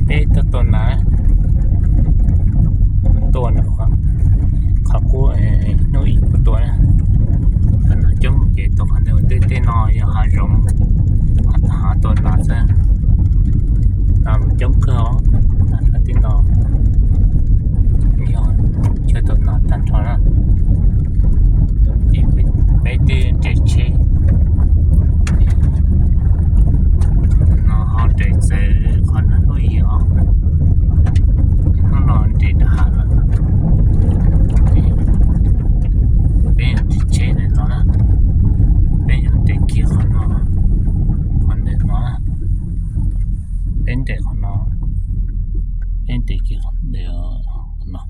Peb tuaj tua nas, tua na, qhov qub hnub ib kuv tua na. Nas coob ces tua qhov ntawd, tej teb no yog hav zoov, hav tua nas xwb. Nas coob kawg os, teb no yog chaw tua nas tag nrho na. Ces peb twb nres tsheb no ho nres txawv qhov nas hnub ib os. Hnub no nres nram hav lawm. Peb nres tsheb ntawm no na, peb yuav nres kiag qhov no, qhov ntawm no, peb nres qhov no, peb nres kiag qhov ntawm no.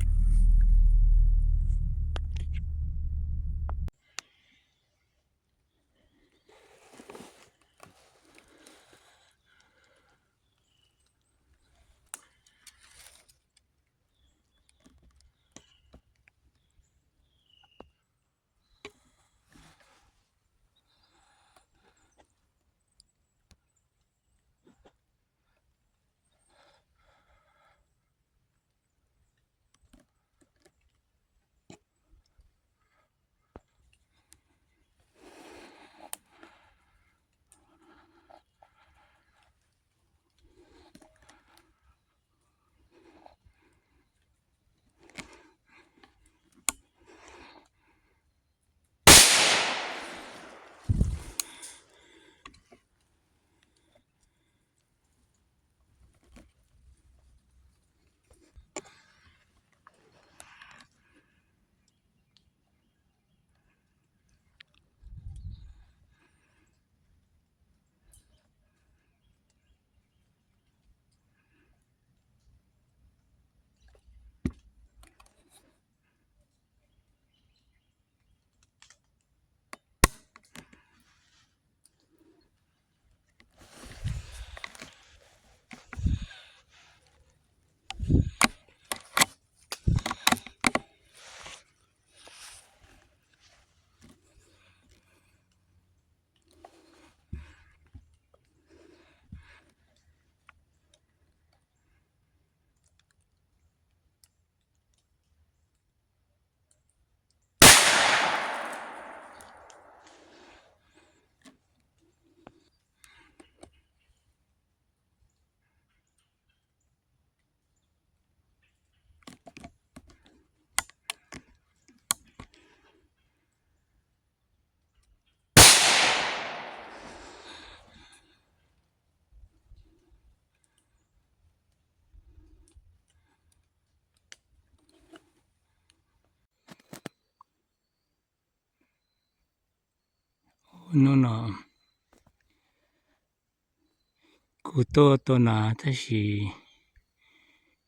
Hnub no kuv tuaj tua nas tab sis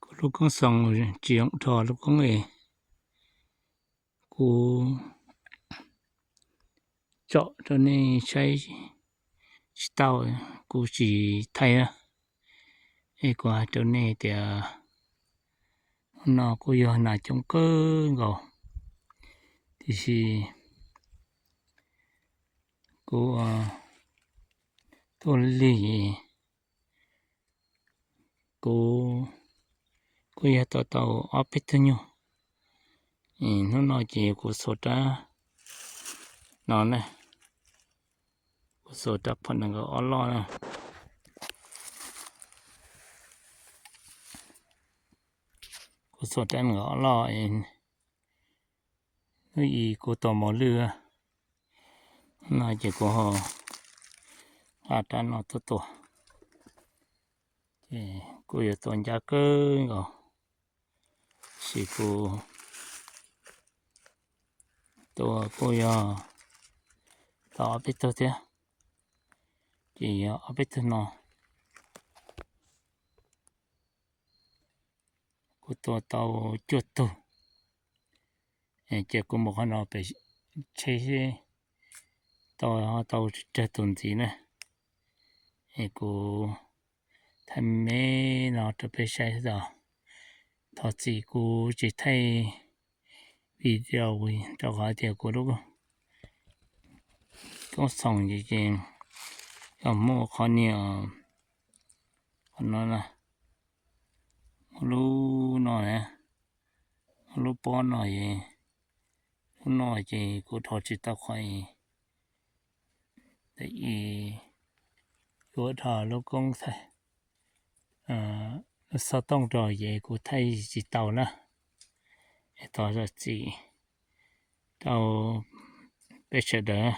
kuv lub koob xoom tsis zoo dhos lub koob es kuv tsom rau nej saib tsis tau, kuv tsis thaij na. Es kuv hais rau nej tias hnub no kuj yog nas coob kawg nkaus, tiam sis kuv tuaj lig, kuv kuj yog tau tau ob peb tug nyuj. Hnub no ces kuv xuas rab no na, kuv xuas rab phom nees nkaum ob loj na. Kuv xuas rab nees nkaum ob loj, hnub ib kuv tua mos lwj no ces kuv ho nqa rab no tuaj tua, ces kuj yuav tua ncaj kawg nkaus. Tab sis kuv tua kuj yog tau ob peb tug thiab, ces yog ob peb tug no. Kuv tua tau cuaj tug, ces kuv mus qhov no pem tsheb seb tau, tau tsawg tus ntxiv na. Es kuv thaij me me no rau peb saib xwb os. Thov txim kuv tsis thaij video rau qhov tias kuv lub koob xoom ces yog muaj qhov niag, qhov no na, lub no, lub pob no, lub no ces kuv dhos tsis tau qhov, kuv dhos lub koob, lub xov tooj rau ces kuv thaij tsis tau na. Thov zam txim rau peb sawv daws,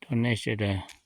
rau nej sawv daws.